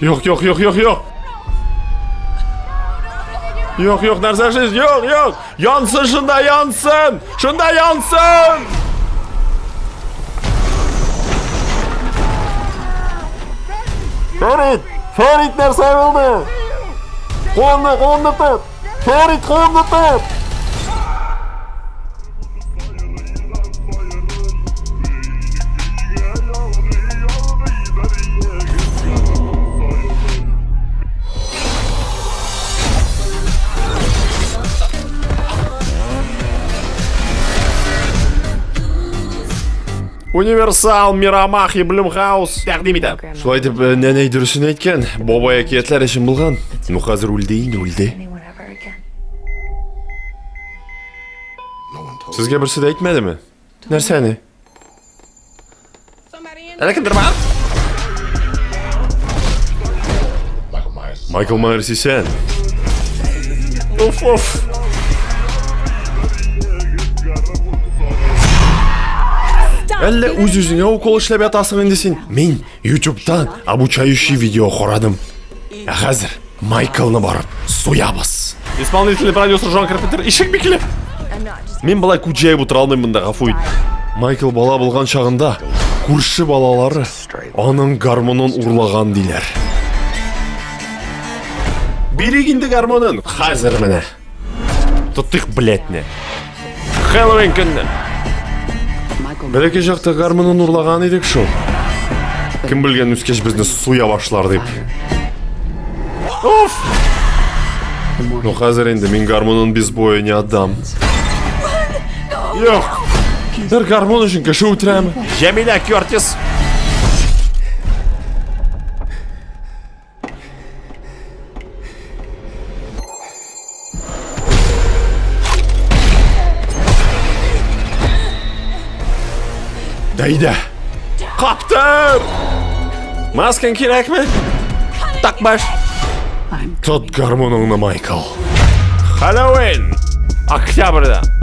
Юк, юк, юк, юк, юк. Юк, юк, нәрсә эшлисез? Юк, юк. Янсын шунда, янсын! Шунда янсын! Фәрит! Фәрит нәрсә булды? Кулымны, кулымны тот! Фәрит, кулымны тот! Универсал, Мирамах и Блюмхаус тәкъдим итә. Шулай итеп, э, нәнәй дөресен әйткән. Бабай әкиятләр өчен булган. Ну хәзер үлде инде, үлде. Сезгә берсе дә әйтмәдеме? Нәрсәне? Әллә кемдер бар? Майкл Майерс исән. Уф, уф. Әллә үз-үзеңә укол эшләп ятасың инде син? Мин YouTube'тан обучающий видео карадым. Ә хәзер Майклны барып суябыз. Исполнительный продюсер Джон Карпентер ишек бикле. Мин былай күт җәеп утыра алмыйм монда, гафу ит. Майкл бала булган чагында күрше балалары аның гармонын урлаган диләр. Бирик инде гармонын. Хәзер менә. Тотыйк блядьне. Хэллоуин көнне. Бәләкәй чакта гармонын урлаган идек шул. Кем белгән үскәч безне суя башлар дип. Уф! Ну хәзер инде мин гармонын без боя не отдам. Юк! Бер гармон өчен кеше үтерәме? Җәмилә Кертис! Дәйдә! Каптыр! Маскаң кирәкме? Такбаш! Тот гармоныңны, Майкл. Хэллоуин! Октябрьдә.